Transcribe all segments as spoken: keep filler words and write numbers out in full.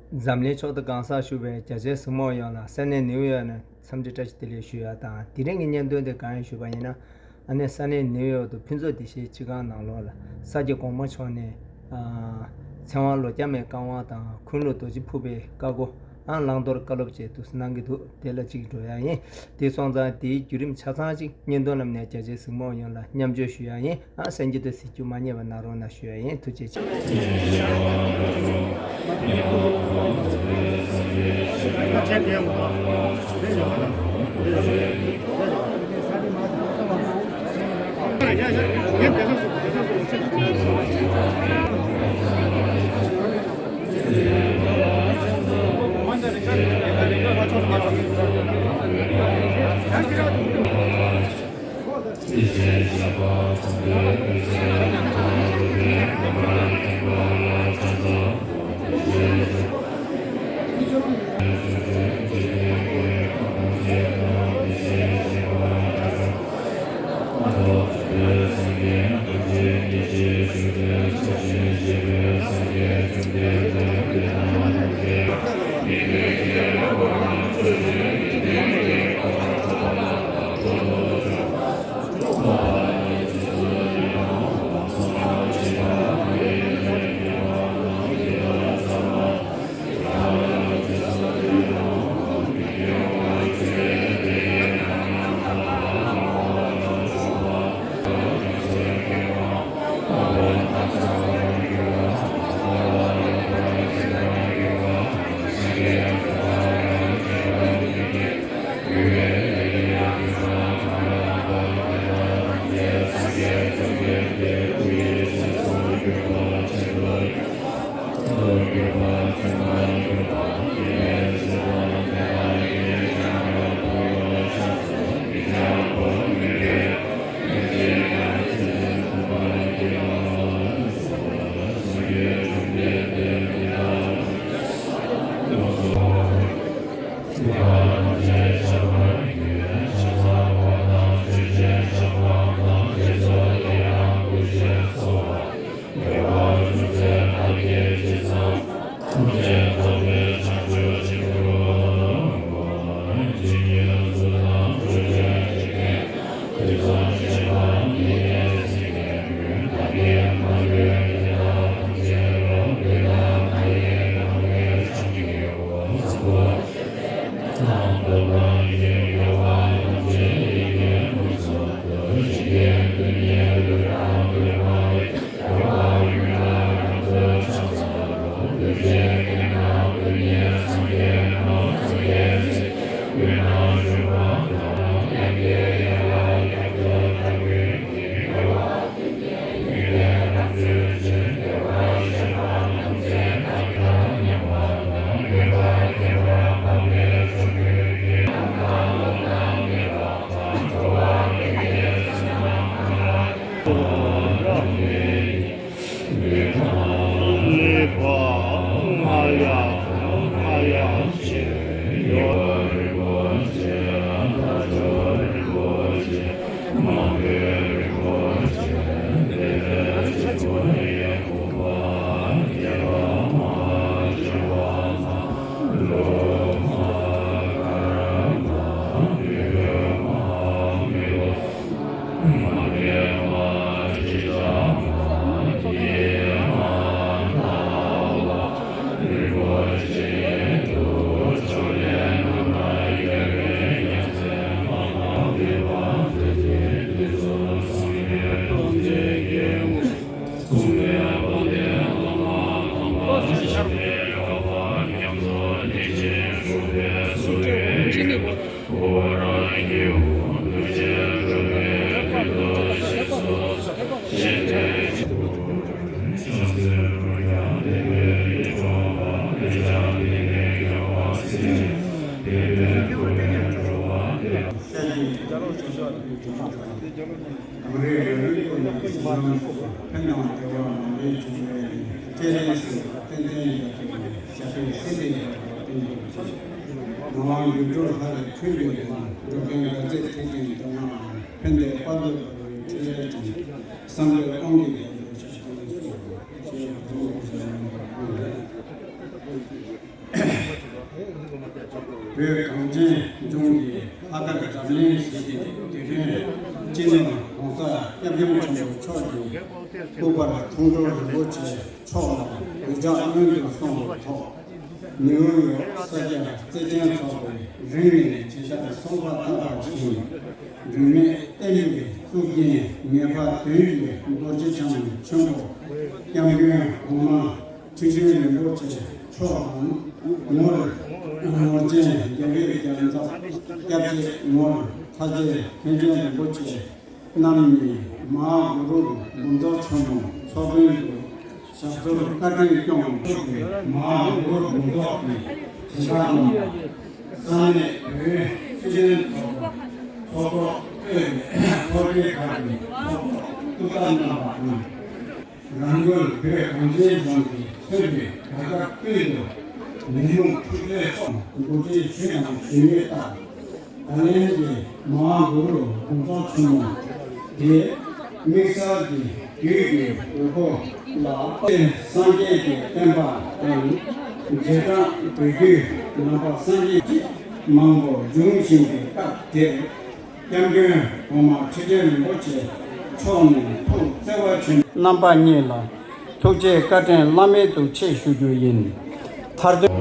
འཛམ་གླིང་ཕྱོགས་བསྡུས་གང་སར་བཞུགས་པའི་རྒྱ་ཆེའི་གཟིགས་མོ་བ་ཡོངས་ལ་ས་གནས་ནིའུ་ཡོག་ནས་འཚམས་འདྲི་བཀྲ་ཤིས་བདེ་ལེགས་ཞུ་ཡ་དང་། དེ་རིང་གི་བརྙན་ཐུང་དེ་གང་ཡིན་ཞུས་པ་ཡིན་ན། ཨ་ནི་ས་གནས་ནིའུ་ཡོག་ཏུ་ཕུན་ཚོགས་བདེ་གཤིས་སྤྱི་ཁང་ནང་ལོགས་ལ་ས་སྐྱ་གོང་མ་མཆོག་ནས་ཨ་ཚེ་དབང་ལོ་བརྒྱ་མའི་བཀའ་དབང་དང་། འཁོན་ལོ་རྡོ་རྗེ་ཕུར་པའི་བཀའ་བསྒོ། ཨ་བླང་དོར་བཀའ་སློབ་བཅས་དུ་གནང་གི་འདུག་དེ་ལ་གཅིག་འགྲོ་ཡ་ཡིན། དེ་སོང་ཙང་དེའི་བརྒྱུད་རིམ་ཆ་ཚང་གཅིག་བརྙན་ཐུང་ལམ་ནས་རྒྱ་ཆེའི་གཟིགས་མོ་བ་ཡོངས་ལ་མཉམ་སྤྱོད་ཞུ་ཡ་ཡིན། ཨ་གསན་རྒྱུ་དང་གཟིགས་རྒྱུ་མ་བསྙེལ་བ་གནང་རོགས་གནང་ཞུ་ཡ་ཡིན། ཐུགས་རྗེ་ཆེ། གངས་རིའི་རི་ལུང་ཀུན་ནས་བྱུང་བ་དང་། གངས་རིའི་རི་ལུང་ཀུན་ནས་བྱུང་བ་དང་། ཕན་དང་བདེ་བ་མང་པོའི་འབྱུང་བའི་གནས། སྤྱན་རས་གཟིགས་དཔལ་ལྡན་འདས་ཀྱི་ཞབས་པད་སྲིད་མཐའི་བར་དུ་བརྟན་པར་གྱུར་ཅིག། ངག་དབང་དགྱེས་སྤྲོ་ལྷ་ལས་འཕྲོས་པའི་ལས་དང་། འགྲོ་ཀུན་དགའ་མཛད་ཐེག་ཆེན་གདམས་ངག་དང་། ཕན་བདེ་དཔལ་དུ་འབར་བའི་ཕྲིན་ལས་ཅན། བསམ་པའི་དབང་གིས་བདག་ལ་ཞབས་ཀྱིས་བསྐོར། ཞེས་པ་དང་། བོད་གངས་ཅན་ལྗོངས་ཀྱི་ལྷ་དར་འཛམ་གླིང་ཞེས་པའི་དུས་སྟོན་སྤྱི་ནོར་༸གོང་ས་༸སྐྱབས་མགོན་ཆེན་པོ་མཆོག་གི་སྐུ་པར་ཁྲོམ་སྐོར་རིན་པོ་ཆེ་མཆོག་ལ་གུས་ཕྱག་སྔོན་དུ་སོང་བའི་ཐོག་ནིའུ་ཡོག་ས་སྐྱ་བརྩེ་ཆེན་ཚོགས་པས་རིང་ནས་ཇི་ལྟར་གསོལ་བ་བཏབ་པ་བཞིན། རིས་མེད་བསྟན་པའི་གཙུག་རྒྱན་ངེས་པར་དོན་གྱི་རྡོ་རྗེ་འཆང་ཆེན་པོ་༸སྐྱབས་མགོན་གོང་མ་ཁྲི་ཆེན་རིན་པོ་ཆེ་མཆོག་དང་། ངོར་ངོར་ཆེན་རྒྱལ་བའི་རྒྱལ་ཚབ་སྐྱབས་རྗེ་ངོར་ལྷ་རྩེ་མཁན་ཆེན་རིན་པོ་ཆེ་རྣམ་གཉིས་མ་ཧཱ་གུ་རུ་དགོངས་རྫོགས་ཆེན་མོ་ཚོགས་དཔོན་དུ་ཞབས་སོར་བཀའ་དྲིན་སྐྱོང་ཐུབ་པའི་མ་ཧཱ་གུ་རུ་དགོངས་རྫོགས་ཀྱི་དྲིན་ལན་གནང་། ས་གནས་བོད་སྤྱི་མཐུན་ཚོགས་པ་ཚོགས་གཙོ་གཙོས་པའི་ཚོགས་སྡེ་ཁག་གི་ཚོགས་གཙོ་ཐུགས་རྟགས་གནང་བ་དང་། རང་འགུལ་བོད་གངས་ཅན་ལྗོངས་ཀྱི་མཚོན་པའི་རྒྱལ་ཁབ་ཀུན་ཏུ་ཉིན་མོ་འཁྲུག་རྩོད་སོགས་འགོ་ཁྲིད་ཞུས་དང་ཞུ་མུས་ལྟར། ད་ལན་གྱི་མ་ཧཱ་གུ་རུ་དགོངས་རྫོགས་ཆེན་མོ་དེ་དམིགས་བསལ་གྱི་རྒྱུད་ཀྱི་དགོས་མཁོ་ལ་སངས་རྒྱས་ཀྱི་བསྟན་པ་དང་རྗེས་འབྲང་བོད་བརྒྱུད་ནང་པ་སངས་རྒྱས་ཀྱི་མང་པོ་འབྱུང་བཞིན་པའི་སྐབས་དེར། སྐྱབས་མགོན་གོང་མ་ཁྲི་ཆེན་རིན་པོ་ཆེ་མཆོག་ནས་ཐུགས་བརྩེ་བ་ཆེན་པོས་རྣམ་པ་གཉིས་ལ་ཐུགས་རྗེ་བཀའ་དྲིན་བླ་མེད་དུ་ཆེ་ཞུ་རྒྱུ་ཡིན། མཐར་དོན།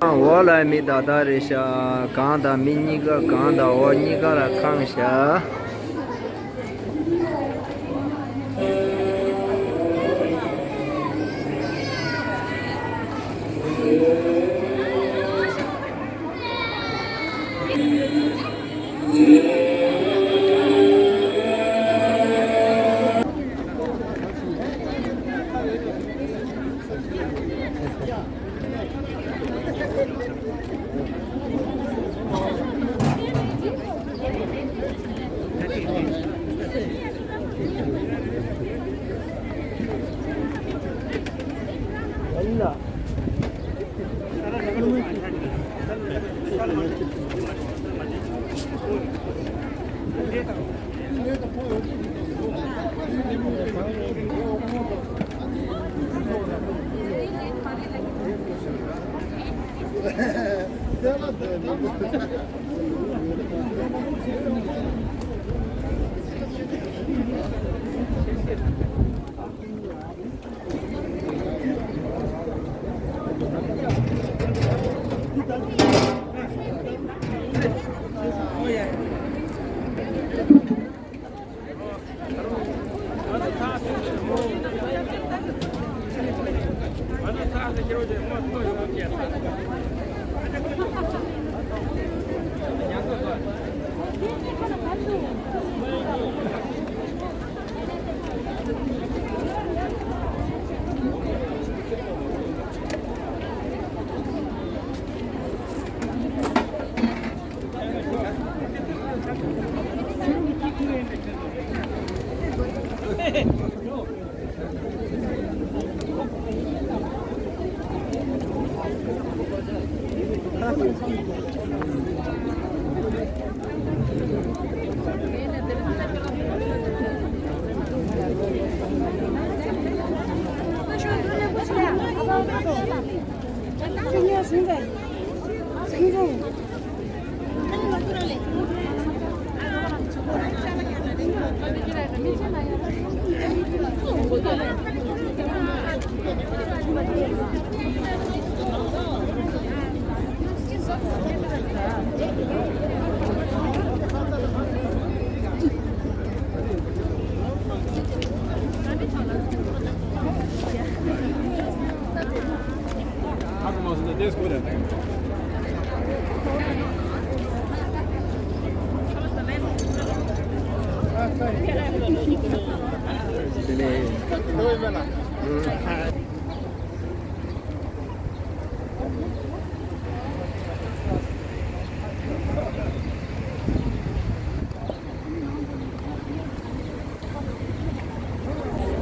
འོག་ལ་མི་ད་ད་རེད་ཤག་གང་དང་མི་གཉིས་ཀ་གང་དང་འོག་གཉིས་ཀ་ལ་ཁེངས་ཤག་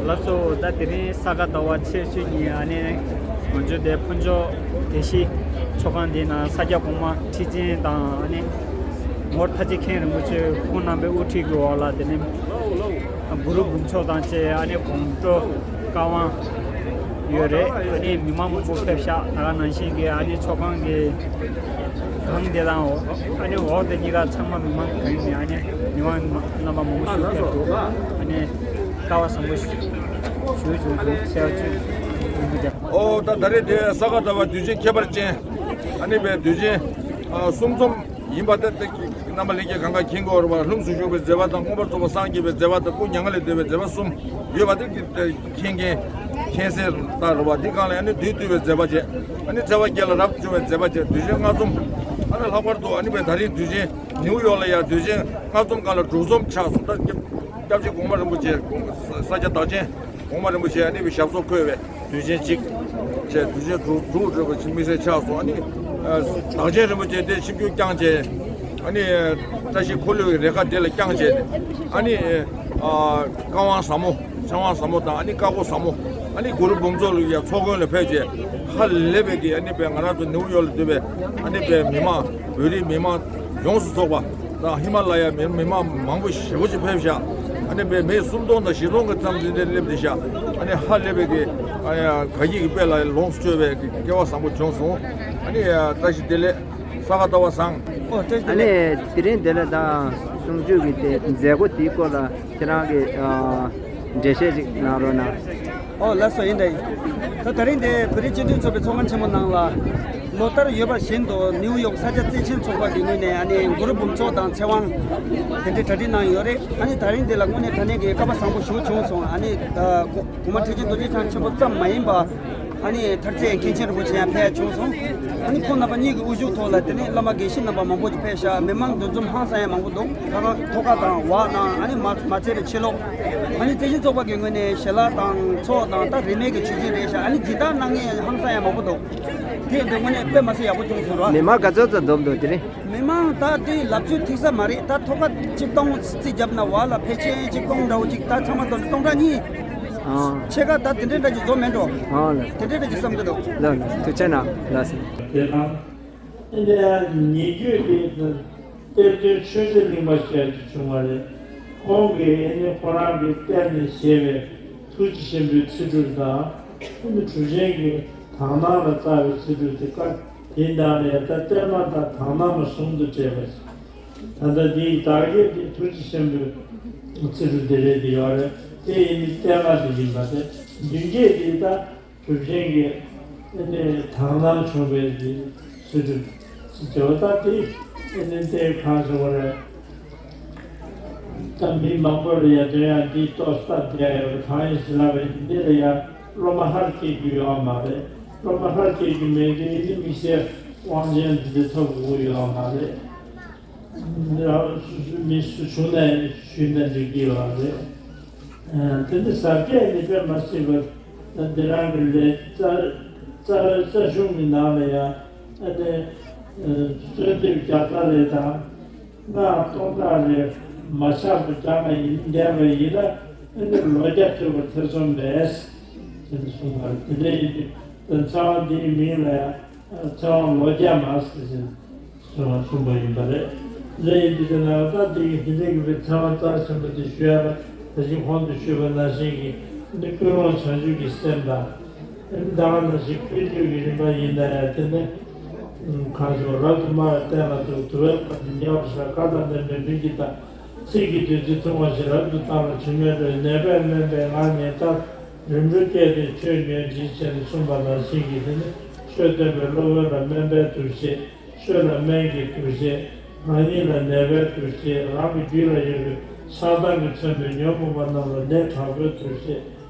ལགས་སོ། ད་དེ་རིང་ས་ག་ཟླ་བ་ཚེས་བཅུ་གཉིས། ཨ་ནི་ང་ཚོ་དེ་ཕུན་ཚོགས་བདེ་སྐྱིད་ཚོགས་ཁང་འདི་ནང་ས་སྐྱ་གོང་མ་ཁྲི་བཙན་དང་། ཨ་ནི་ངོར་ཐར་རྗེ་མཁན་རིན་པོ་ཆེ་ཁོང་རྣམ་པའི་དབུ་ཁྲིད་ཀྱི་འོག་ལ་དེ་ནི་གུ་རུ་འབུམ་ཚོགས་དང་བཅས། ཨ་ནི་དགོང་དྲོ་བཀའ་དབང་ཡོད་རེད། ཨ་ནི་མི་མང་མང་པོ་ཕེབས་ཤག་ད་ག་ནང་བཞིན་གྱི་ཨ་ནི་ཚོགས་ཁང་གི་སྒང་དེ་དང་འོག་ཨ་ནི་འོག་དེ་གཉིས་ཀ་ཚང་མ་མི་མང་གང་ཡིན་ནས། ཨ་ནི་མི་མང་རྣམ་པ་མང་པོ་ཞིག་ཕེབས་འདུག་ཨ་ནི་བཀའ་དབང་བཟང་པོ་ཞིག་ཞུ་བྱུང་འདུག་ཟེར་བ་ཅིག་ཡིན་པ་འདྲ། ཨོ་ད་ད་རེས་དེ་ས་ག་ཟླ་བ་དུས་ཆེན་ཁྱད་པར་ཅན། ཨ་ནི་བའི་དུས་ཆེན་ཨ་གསུམ་འཛོམས་ཡིན་པ་དེ་དེ་རྣམ་པ་ལྷན་རྒྱས་གང་ག་མཁྱེན་གྱི་ཡོད་རེད་པ། ལྷུམས་སུ་ཞུགས་པའི་མཛད་པ་དང་། མངོན་པར་རྫོགས་པར་སངས་རྒྱས་པའི་མཛད་པ་དང་། སྐུ་མྱ་ངན་ལས་འདས་པའི་མཛད་པ་གསུམ་ཡོད་པ་དེ་དེ་མཁྱེན་མཁན་མཁྱེན་གསལ་ལྟར་རེད་པ། འདི་སྒང་ལ་ཨ་ནི་བདུད་འདུལ་བའི་མཛད་པ་བྱས། ཨ་ནི་ཚེ་བ་བརྒྱད་ལ་རབ་བྱུང་བའི་མཛད་པ་བྱས། དུས་ཆེན་ལྔ་འཛོམས། ཨ་ནི་ལྷག་པར་དུ་ཨ་ནི་བའི་ད་རིང་དུས་ཆེན་ནིའུ་ཡོག་ལ་ཡང་དུས་ཆེན་ལྔ་འཛོམས་སྒང་ལ་དྲུག་འཛོམས་ཆགས་སོང་། ད་སྐྱབས་སྐྱབས་རྗེ་གོང་མ་རིན་པོ་ཆེ་ས་སྐྱ་བདག་ཆེན་གོང་མ་རིན་པོ་ཆེ་ཨ་ནི་བའི་ཞབས་སོར་འཁོད་པའི་དུས་ཆེན་གཅིག་བྱས། དུས་ཆེན་དྲུག་དྲུག་འགྲོ་བ་ཆེ་དམིགས་བསལ་ཆགས་སོང་། ཨ་ནི་བདག་ཆེན་རིན་པོ་ཆེ་དེ་ཆིབས་བསྒྱུར་བསྐྱངས་བྱས། ཨ་ནི་བཀྲ་ཤིས་འཁོར་ལོའི་རེ་ཁ་དེ་ལ་བསྐྱངས་བྱས། ཨ་ནི་བཀའ་དབང་ཟབ་མོ། ཚེ་དབང་ཟབ་མོ་དང་། ཨ་ནི་བཀའ་བསྒོ་ཟབ་མོ། ཨ་ནི་གུ་རུ་འབུམ་ཚོགས་ལ་ཡང་ཚོགས་མགོན་ལ་ཕེབས་བྱས། ཧ་ལས་པའི་གི་ཨ་ནི་བའི་ང་རང་ཚོ་ནིའུ་ཡོག་ལ་འདུས་པའི་ཨ་ནི་བའི་མི་མང་། བོད་རིགས་མི་མང་ཡོངས་སུ་རྫོགས་པ་དང་། ཧི་མ་ལ་ཡའི་མི་མི་མང་མང་པོ་ཞེ་པོ་ཅིག་ཕེབས་ཤག་ཨ་ནི་བའི་མི་སུམ་སྟོང་དང་བཞི་སྟོང་གི་ཙམ་དེ་འདྲ་སླེབས་བསྡད་ཤག་ཨ་ནི་ཧ་ལས་པའི་གི་ཨ་ནི་དགའ་སྐྱིད་ཀྱི་དཔལ་ལ་ལོངས་སུ་སྤྱོད་པའི་གི་སྐལ་བ་བཟང་པོ་བྱུང་སོང་། ཨ་ནི་བཀྲ་ཤིས་བདེ་ལེགས། ས་ག་ཟླ་བ་བཟང་། ཨོ་བཀྲ་ཤིས་བདེ་ལེགས། ཨ་ནི་དེ་རིང་འདི་ལ་ད་གསུང་ཆོས་ཀྱི་དེ་མཛད་སྒོ་དེའི་སྐོར་ལ་ཁྱེད་རང་གི་ཨ་འགྲེལ་བཤད་ཅིག་གནང་རོགས་གནང་། ཨོ་ལགས་སོ། ཡིན་ད་ཡིན། ད་ད་རིང་འདི་བོད་རིགས་སྤྱི་མཐུན་ཚོགས་པའི་ཚོགས་ཁང་ཆེན་མོ་ནང་ལ་ ལོ་ལྟར་ཡོད་པ་བཞིན་དུ་ནིའུ་ཡོག་ས་ཆ་བརྩེ་ཆེན་ཚོགས་པ་གི་ངོས་ནས་ཨ་ནི་གུ་རུ་འབུམ་ཚོགས་དང་ཚེ་དབང་དེ་འདྲའི་གྲ་སྒྲིག་གནང་ཡོད་རེད། ཨ་ནི་ད་རིང་འདི་ལ་དངོས་གནས་དྲང་གནས་ཀྱི་སྐལ་པ་བཟང་པོ་ཞེ་པོ་བྱུང་སོང་། ཨ་ནི་ད་གོང་མ་ཁྲི་ཆེན་རྡོ་རྗེ་འཆང་ཆེན་པོ་ཙམ་མ་ཡིན་པ། ཨ་ནི་མཐར་རྩེ་མཁན་ཆེན་རིན་པོ་ཆེ་ཡང་ཕེབས་བྱུང་སོང་། ཨ་ནི་ཁོང་རྣམ་པ་གཉིས་ཀྱི་དབུ་བཞུགས་ཐོག་ལ་དེ་ནས་བླ་མ་དགེ་བཤེས་རྣམ་པ་མང་པོ་ཞིག་ཕེབས་ཤག་མི་མང་འདུ་འཛོམས་ཧང་སང་ཡང་མང་པོ་འདུག་ད་ག་ཐོག་ཁ་དང་འོག་ནང་ཨ་ནི་མ་མ་ཚད་པའི་ཕྱི་ལོགས། ཨ་ནི་བརྩེ་ཆེན་ཚོགས་པ་གི་ངོས་ནས་ཞལ་ལག་དང་ཚོགས་དང་ད་རིན་མེད་ཀྱི་ཆུ་ཆེན་རེད་ཤག་ཨ་ནི་སྦྱིན་བདག་གནང་མཁན་ཧང་སང་ཡང་མང་པོ་འདུག་དེ་འདི་དངོས་གནས་དཔེ་མ་སྲིད་ཡག་པོ་བྱུང་སོང་ར། མི་མང་ག་ཚོད་ཙམ་འཛོམས་འདུག་དེ་རིང་། མི་མང་ད་དེ་ལབ་ཚོད་ཐིག་ས་མ་རེད། ད་ཐོག་ཁ་ཆིག་སྟོང་རྩིས་བརྒྱབ་ན་བ་ལ་ཕལ་ཆེར་ཆིག་སྟོང་འདྲ་བོ་ཅིག་ད་ཚང་མ་བསྡོམས་ན་སྟོང་ཕྲག་གཉིས་ཨང་། ཕྱེད་ཀ་ད་དེ་འདྲའི་འདྲ་ཅིག་འཛོམས་མེད་འགྲོ། ཨང་ལགས། དེ་འདྲའི་འདྲ་ཅིག་བསམ་གི་འདུག་ལགས་ལགས། ཐུགས་རྗེ་གནང་ལགས་སོ། དེ་དང་། ཨེ་འདི་ཡང་ཉེ་བརྒྱུད་དེ་གཏེར་སྟོན་ཆོས་རྗེ་གླིང་པ་ཞེས་བྱུང་བ་རེད། ཁོང་གིས་ཨེ་ནི་ཁོ་རང་གི་གཏེར་ནས་བཞེས་པའི་ཐུགས་རྗེ་ཆེན་པོའི་ཚིག་འབྲུ་དང་། ཨེ་ནི་གྲུབ་ཆེན་གྱི་དག་སྣང་ལ་བརྩམས་པའི་ཚིག་འབྲུ་དེ་ཀ་དེའི་ནང་ནས་ད་གཏེར་མ་དང་དག་སྣང་མ་ཟུང་དུ་འབྲེལ་བ་ཞིག་ད་ལྟ་འདིའི་བདག་བསྐྱེད་དེ་ཐུགས་རྗེ་ཆེན་པོའི་ཚིག་འབྲུ་འདི་རེད་དེ་ཡོད་རེད། དེ་ཡིན་ནི་གཏེར་མ་དེ་ཡིན་པ་རེད། མདུན་བསྐྱེད་དེ་ད། གྲུབ་ཆེན་གྱི་ཨེ་ནི་དག་སྣང་བྱུང་བའི་གི་ཚུལ་དུ་བརྗོད་པ་ལྟར་ཏེ་ཨེ་ནི་ཏེ་གང་ཞུ་བ་རེད། ད་མི་མང་པོ་ལ་ཡང་དོན་ཡང་འདི་ལྟོས་ལྟ་བསྡད་ཡོད་པ་གང་ཡིན་ཟེར་ལབ་པའི་འདི་ལ་ཡང་སློབ་མ་ཧར་སྐྱེ་རྒྱུ་ཡོད་མ་རེད། སློབ་མ་ཧར་སྐྱེ་རྒྱུ་མེད་དུས་ཨེ་ནི་དམིགས་བསལ་དབང་ཆེན་འདི་འདྲ་ཐོབ་དགོས་ཡོད་མ་རེད། མི་སུ་བྱུང་ནས་ཞུས་ན་འགྲིག་གི་ཡོད་རེད། དེ་འདི་ཟབ་རྒྱས་ནི་དཔེ་མ་སྲིད་པར་འདི་རང་གི་ལས་རྩ་རྩ་རྩ་གཞུང་གི་ནང་ལ་ཡང་ཨ་ནི་གསོལ་འདེབས་བརྒྱ་རྩ་རེ་དང་སྔགས་སྟོང་ཕྲག་རེ་མ་ཆག་པར་བརྒྱབ་པ་ཡིན་བསྡད་པ་ཡིན་ན་ཨ་ནི་ལོ་བརྒྱ་ཐུབ་པར་ཐེ་ཚོམ་མེད། དེ་འདི་གསུངས་པ་རེད། དེ་འདྲ་ཡིན་དུས་ཚེ་དབང་འདིའི་མིང་ལ་ཡང་། ཚེ་དབང་ལོ་བརྒྱ་མ་ཟེར་ཞིང་གསུངས་པ་ཡིན་པ་རེད། ལས་ཡིན་དུས་ན་ད་དེ་ཡི་དེ་འདྲའི་གི་བའི་ཚེ་དབང་རྩ་ཆེན་པོ་དེ་ཞུ་ཡ་ལ་ད་ཅི་གོང་དུ་ཞུས་པ་ནང་བཞིན་གྱི་འདི་ཀུན་སློང་བྱང་ཆུབ་ཀྱི་སེམས་དང་། ད་ག་ནང་བཞིན་ཀུན་སྤྱོད་ཀྱི་རིམ་པ་ཡིན་ན་ཡང་དེ་ནི་གང་ཞུ་རབ་ཏུ་སྨྲ་བའི་སྟན་ལ་འདུག་དུ་བའི་བར་དུ་ཉེ་བར་བཞག་བཀའ་དང་ལྡན་པའི་མི་གྱིས་དང་། ཚིག་གི་བདུད་རྩི་འཐུང་བ་ཞིག་རབ་ཏུ་བཏང་ལ་དྲི་མེད་རོ། ནད་པས་སྨན་པའི་ངག་ཉན་ལྟར། རིམ་གྲོ་བསྐྱེད་དེ་ཆོས་ཉོན་ཅིག་ཅེས་ནས་གསུངས་པ་ནང་བཞིན་གྱི་དེ་ནི་ཆོས་སྟོན་པའི་སློབ་དཔོན་ལ་སྨན་པའི་འདུ་ཤེས། ཆོས་ལ་སྨན་གྱི་འདུ་ཤེས། རང་ཉིད་ལ་ནད་པའི་འདུ་ཤེས། རང་གི་རྒྱུད་ལ་ཡོད་པའི་ཆགས་སྡང་གིས་མཚོན་པའི་ཉོན་མོངས་པ་རྣམས་ལ་ནད་དྲག་པོའི་འདུ་ཤེས།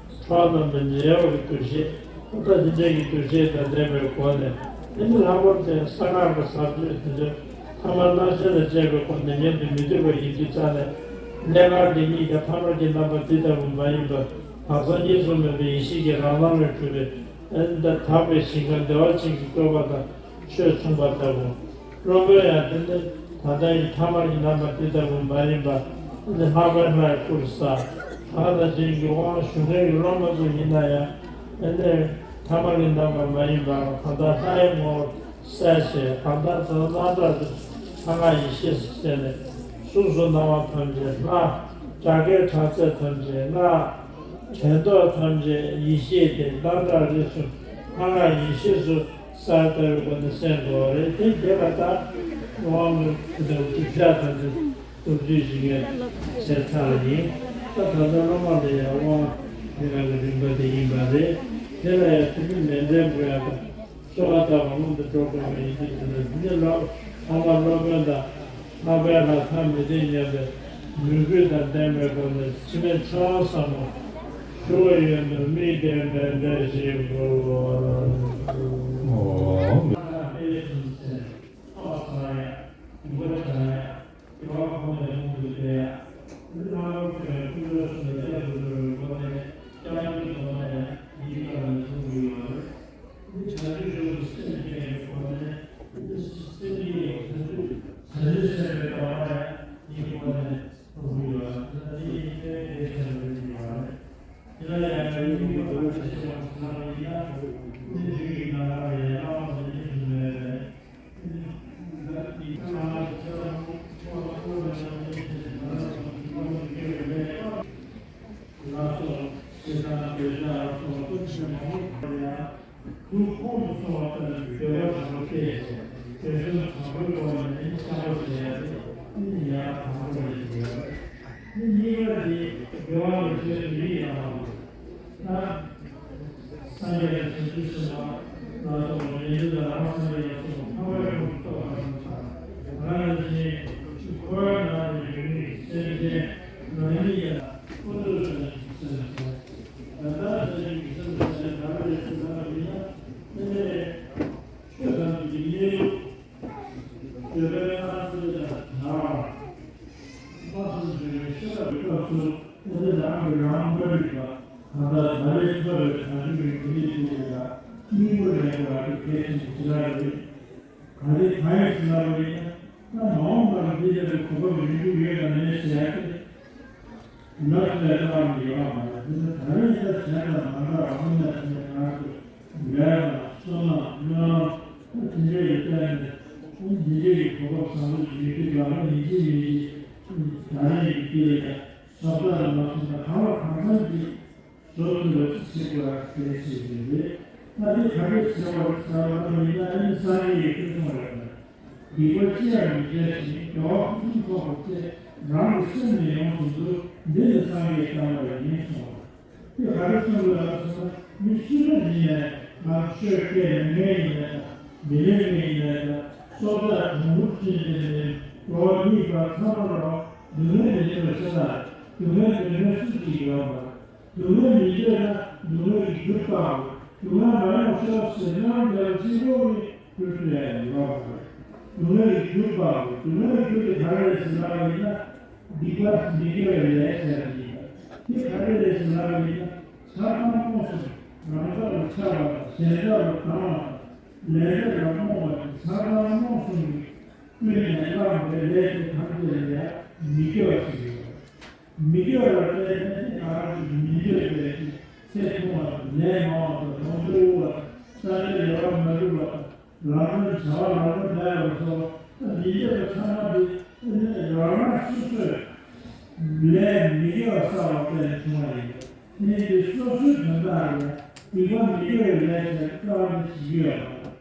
ཁྲོ་བ་རྣམས་ལ་ཉེ་བ་གི་འདུ་ཤེས། ད་དེ་འདྲའི་གི་འདུ་ཤེས་དང་ལྡན་པའི་སྒོ་ནས་དེ་ནི་ལྷག་པར་དུ་གསང་སྔགས་ཀྱི་ཟབ་ཆོས་དེ་ཚོ་ཐ་མལ་སྣང་ཤས་ལ་དཔྱད་པའི་སྒོ་ནས་ཉན་དུ་མི་བཏུབ་པ་ཡིན་དུས་ཙང་ནས་གནས་སྐབས་འདི་ཉིད་ཀྱང་ཐ་མལ་གྱི་རྣམ་པ་འདི་ལྟ་བུ་མ་ཡིན་པ་དག་སང་རྗེས་སུ་མེད་པའི་ཡེ་ཤེས་ཀྱི་རང་ལམ་ལས་གྲུབ་པའི་ཨེ་ནི་ད་དག་པའི་ཞིང་ཁམས་བདེ་བ་ཅན་གྱི་བཀོད་པ་དང་ཆོས་མཚུངས་པ་ལྟ་བུ། སློབ་དཔོན་ཡང་དེ་ནི་ད་ལྟ་ཡི་ཐ་མལ་གྱི་རྣམ་པ་འདི་ལྟ་བུ་མ་ཡིན་པ་ཨེ་ནི་ལྷག་པའི་ལྷའི་སྐུར་གསལ། གང་ལ་ཅན་གྱི་དབང་ཞུ་མཁན་གྱི་སློབ་མ་ཚོ་ཡིན་ན་ཡང་ཨེ་ནི་ཐ་མལ་གྱི་རྣམ་པ་མ་ཡིན་པ་གང་ལྟར་ལྷའི་ངོ་བོར་གསལ་ཞིང་གང་ལྟར་ཚང་སྣང་གྲགས་ཀྱི་ལྷ་སྔགས་ཡེ་ཤེས་སུ་བྱས་ནས་གཟུགས་སུ་སྣང་བ་ཐམས་ཅད་ལྷ། སྒྲ་སྐད་གྲགས་ཚད་ཐམས་ཅད་སྔགས། དྲན་རྟོག་ཐམས་ཅད་ཡེ་ཤེས་ཏེ་སྣང་གྲགས་རིས་སུ་ལྷ་སྔགས་ཡེ་ཤེས་སུ་གསལ་ལྟ་བུའི་སྒོ་ནས་གསན་དགོས་པ་རེད། དེ་དེ་ལ་ད་དབང་གི་དེ་ལྟ་བུ་སྒྲུབ་བྱ་ཐམས་ཅད་སྟོབས་བཅུའི་ཞིང་ཁམས་ཟེར་ཚར་བ་ཡིན། ད་ད་ལྟ་སློབ་མ་ལ་ཡང་དབང་འདི་ལ་གི་རིམ་པ་དེ་ཡིན་པ་རེད། དེ་ལ་ཡང་དེ་ནི་ནན་ཏན་དགོས་ཡག་དང་གསོལ་བ་བཏབ་པ་སྔོན་དུ་འགྲོ་དགོས་པ་ཡིན་དུས་དེ་ལ་འདི་ནི་ལོ་ཐོག་མ་སློབ་དཔོན་དང་ལྷག་པའི་ལྷ་ཐ་མི་མཐུན་སྙམ་པའི་མོས་གུས་དང་ལྡན་པའི་སྒོ་ནས་འཆི་མེད་ཚེ་དབང་ཟབ་མོ་ཞུ་བ་ཡོད་དུ་དམིགས་ཏེ་འབད་འབད་ཞིག་གོ། ད་ལྟའི་ཐོག་ལ་གྲ་སྒྲིག་གི་འཕེལ་རྒྱས་ཆེད་དུ་ལ་སྙིང་པོ་ལེན་དགོས་པ་དེ་གལ་ཆེན་པོ་ཞེ་དྲག་རེད། ག་རེ་གང་ཡིན་ཟེར་ལབ་པ་ཡིན་ན། ད་མ་འོངས་པར་འདི་ལྟ་བུའི་གོ་སྐབས་རིང་པོ་ཡོད་དམ་མེད་ཟེར་ཡ་དེ་ལབ་ཐུབ་ཡ་རྩ་བ་ནས་ཡོད་མ་རེད། འདི་ནི་ད་རེས་ད་གཞན་དང་མ་འདྲ་བ་སྔོན་ལ་དེ་ནས་ང་ཚོ་ལས་དང་བསོད་ནམས་སྨོན་ལམ་ད་དེ་འདྲ་ཡོད་དེ་ནས་འདི་འདྲ་ཡི་གོ་སྐབས་བཟང་པོ་ཞིག་ཡོད་དུས་ལ་ཡིན་གཅིག་མིན་གཅིག་ད་རེས་ཀྱི་དེ་ལ་ཡ་བཟོ་ལྟ་དང་མ་བཟོ་ལྟ་གང་ལ་གང་འཚམ་གྱིས། བཟོ་ཐུབ་པ་ཞིག་བྱེད་དགོས་པ་གལ་ཆེ་ཞིག་རེད། ད་དེ་ག་འདྲས་བྱེད་དགོས་ཟེར་བ་ཡིན་ན་ཨ་ནི་སངས་རྒྱས་ཀྱི་ཐུགས་མཐོང་རེད། སྡིག་པ་ཅི་ཡང་མི་བྱ་ཞིང་དགེ་བ་ཕུན་སུམ་ཚོགས་པར་སྤྱད། རང་གི་སེམས་ནི་ཡོངས་སུ་འདུལ། འདི་ནི་སངས་རྒྱས་བསྟན་པ་ཡིན་གསུངས་པ། དེ་ག་རེ་གསུངས་པ་ལ་སོགས་ན་མི་སུ་འདྲ་ཡིན་ཡང་ང་ཆོས་སྐད་མི་སྨྲ་ཡིན་ཡང་དང་མི་ལེགས་མི་ཡིན་ཡང་དང་སྲོག་ཆགས་གྲུང་པོར་ཕྱིན་ཏེ་ནི་འགྲོ་བ་མིའི་བར་མཚམས་པ་རོགས་སྡུག་བསྔལ་མི་འདོད་པ་ཤ་སྟག་སྡུག་བསྔལ་འདོད་མཁན་སུ་གཅིག་ཡོད་མ་རེད། སྡུག་བསྔལ་མི་འདོད་ན་སྡུག་བསྔལ་གྱི་རྒྱུ་སྤང་དགོས། སྡུག་བསྔལ་མ་ཡོང་ཤོག་ཟེར་སྣང་བརྒྱབ་ཅིག་པོ་གི་རྒྱུ་འཕྲོད་ཡ་ཡོད་མ་རེད། སྡུག་བསྔལ་གྱི་རྒྱུ་སྤང་དགོས། སྡུག་བསྔལ་གྱི་རྒྱུ་དེ་ག་རེ་རེད་ཟེར་ལབ་པ་ཡིན་ན། སྡིག་པ་མི་དགེ་བའི་ལས་ཟེར་བ་ཡིན་པ། དེ་ག་རེ་རེད་ཟེར་ལབ་པ་ཡིན་ན། ཆགས་སྡང་རྨོངས་གསུམ་རང་ཕྱོགས་ལ་ཆགས་པ་དང་གཞན་ཕྱོགས་ལ་སྡང་བ་དང་། ལས་འབྲས་ལ་རྨོངས་པ་དང་ཆགས་སྡང་རྨོངས་གསུམ་གྱིས་ཀུན་ནས་བསླངས་པའི་ལས་དེ་ཐམས་ཅད་ལ་ཡང་མི་དགེ་བ་ཞིག་ཡོད། མི་དགེ་བ་ལ་བརྟེན་ནས་ནི་ང་རང་ཚོ་མི་འདོད་པའི་ཚེ་ཐུང་བ་དང་ནད་མང་བ་དང་ལོངས་སྤྱོད་དབུལ་བ་དང་ས་ཆ་ལས་ཀ་མ་འགྲུབ་པ་དང་ལམ་རིམ་བྱ་བ་ལམ་རིམ་མེད་པ་སོགས་མི་འདོད་པ་ཚང་མ་དེ་ནི་རང་རང་སོ་སོས་ལས་མི་དགེ་བ་བསགས་པ་བརྟེན་ནས་བྱུང་བ་ཡིན། དེ་ནི་དེ་སོ་སོའི་དོན་དག་ལ་སྡིག་པ་མི་དགེ་བའི་ལས་བྱས་རྩ་བ་ནས་བྱེད་ཀྱི་ཡོད་མ་རེད།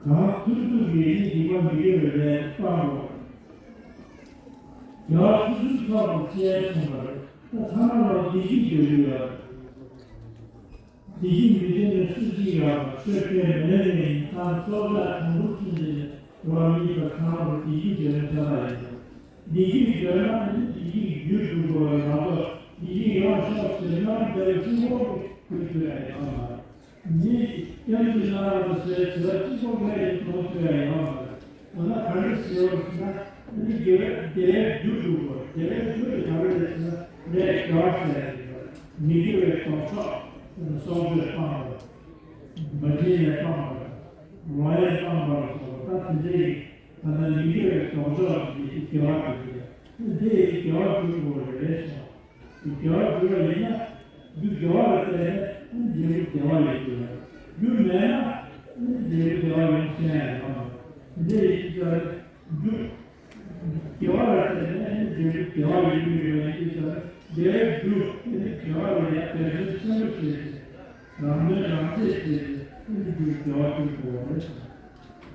གང་ཐུབ་ཐུབ་ཀྱིས་ནི་སྡིག་པ་མི་དགེ་བའི་ལས་སྤང་དགོས། དགེ་བ་ཕུན་སུམ་ཚོགས་པར་སྤྱད་གསུངས་པ་རེད། ད་ཚང་མ་ལ་བདེ་སྐྱིད་འདོད་ཀྱི་ཡོད། བདེ་སྐྱིད་མི་འདོད་མཁན་སུ་གཅིག་ཡོད་པ་ཆོས་ཁས་མི་ལེན་མཁན་ཡིན་ཙང་སྲོག་ཆགས་གྲུང་པོར་ཕྱིན་ཏེ་འགྲོ་བ་མིའི་བར་ཚང་མར་བདེ་སྐྱིད་འདོད་མཁན་ཐ་དད་ཡིན། བདེ་སྐྱིད་འདོད་ན་ནི་བདེ་སྐྱིད་རྒྱུར་འགྲོ་དགོས་པ་མ་གཏོགས་བདེ་སྐྱིད་ཡོང་ཤོག་ཟེར་སྣང་བརྒྱབ་པའི་གཅིག་པོ་གིས་འགྲུབ་ཐུབ་ཡ་ཡོད་མ་རེད། འདི་སྐྱབས་འཇུག་གནང་བ་དང་ཟེར་བྱེད་ལ་གཅིག་པོ་ལས་ཡིན་མཐོང་ཐུབ་ཡ་ཡོད་མ་རེད། འོ་ན་ག་རེ་ཟེར་བ་ཟེར་ན་འདི་དགེ་བའི་བདེ་བའི་རྒྱུ་སྒྲུབ་དགོས། བདེ་བའི་རྒྱུ་དེ་ག་རེ་རེད་ཟེར་ན་ལས་དགེ་བ་ཟེར་ཡ་རེད། མི་དགེ་བའི་ལྡོག་ཕྱོགས་ཟེར་ན་གསོག་འདོད་སྤངས་པ། མ་བྱིན་ལེན་སྤངས་པ། ལོག་གཡེམ་སྤངས་པ་ལ་སོགས་པ་ད་དེ་འདྲའི་ད་ལྟ་མི་དགེ་བའི་ལྡོག་ཕྱོགས་ཀྱི་དགེ་བ་དེ་རེད། འདི་དགེ་བ་སྒྲུབ་དགོས་རེད་ཟེར། དགེ་བ་སྒྲུབ་པ་ཡིན་ན། རྒྱུ་དགེ་བ་ལ་བརྟེན་ནས་འབྲས་བུ་བདེ་བ་ཡོང་གི་ཡོད། རྒྱུ་མེད་ན། འབྲས་བུ་བདེ་བ་ཡོང་ཤེས་ཡ་ཡོད་མ་རེད། འདི་ཡིན་ཙང་། རྒྱུ་དགེ་བ་ལ་བརྟེན་ནས་འབྲས་བུ་བདེ་བ་ཡོང་གི་ཡོད་ཡིན་ཙང་། བདེ་བའི་རྒྱུ་དེ་ནི་དགེ་བ་ལ་ཡང་དཔེ་མཚོན་ཆེན་པོ་བྱས་ཏེ། རང་དོན་རང་གཅེས་བྱས་ཏེ་རྒྱུ་བདེ་བ་སྒྲུབ་དགོས་པ་རེད།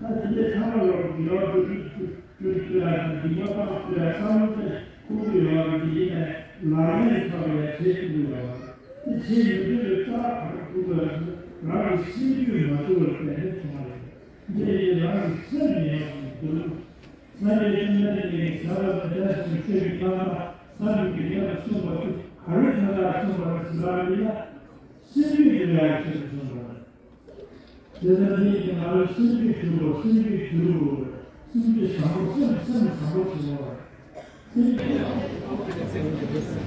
ད་དེ་འདྲའི་ཚང་མ་ལོག་དགེ་བ་སྒྲུབ་སྒྲུབ་སྒྲུབ་ཐུབ་ཡ་དང་སྡིག་པ་སྤང་ཐུབ་ཡ་བསམ་བློ་ཅན་ཁུར་གྱི་ཡོད་པ་འདི་ཡིན་ནའི་ལག་ལེན་ཐོག་ལ་བྱེད་ཐུབ་ཀྱི་ཡོད་པ། དེ་བྱེད་མི་ཐུབ་པའི་རྩ་བ་ག་རེ་ཐུབ་དགོས་ཟེར་ན་རང་གི་སེམས་རྒྱུད་མ་དུལ་བར་བརྟེན་ནས་བྱུང་བ་རེད། འདི་ཡིན་རང་གི་སེམས་ཡོངས་སུ་འདུལ། སངས་རྒྱས་བཅོམ་ལྡན་འདས་ཀྱིས་ཟབ་པ་དང་བརྟན་ཟེར་ཆོས་ཀྱི་རྣམ་པ་བསམ་གྱིས་མི་ཁྱབ་པ་གསུངས་པ་དེ་ག་རེ་དོན་དག་གསུངས་པ་རེད་ཟེར་ལབ་ཡིན་ན། སེམས་རྒྱུད་འདུལ་ཡག་ཆེད་དུ་བྱུང་བ་རེད། དེ་ལྟར་འདི་ཡིན་ང་རང་སེམས་རྒྱུད་འདུལ་དགོས། སེམས་རྒྱུད་འདུལ་དགོས། སེམས་རྒྱུད་བཟང་པོ་སེམས་སེམས་བཟང་པོ་བྱེད་དགོས་རེད། སེམས་རྒྱུད།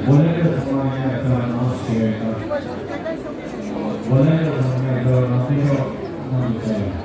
Volunteer ཚང་མ་ཡར་ལངས་ཞེས་དང་། Volunteer ཚང་མ་ཡར་ལངས་ཏེ་ཤོག་གནང་ཞེས།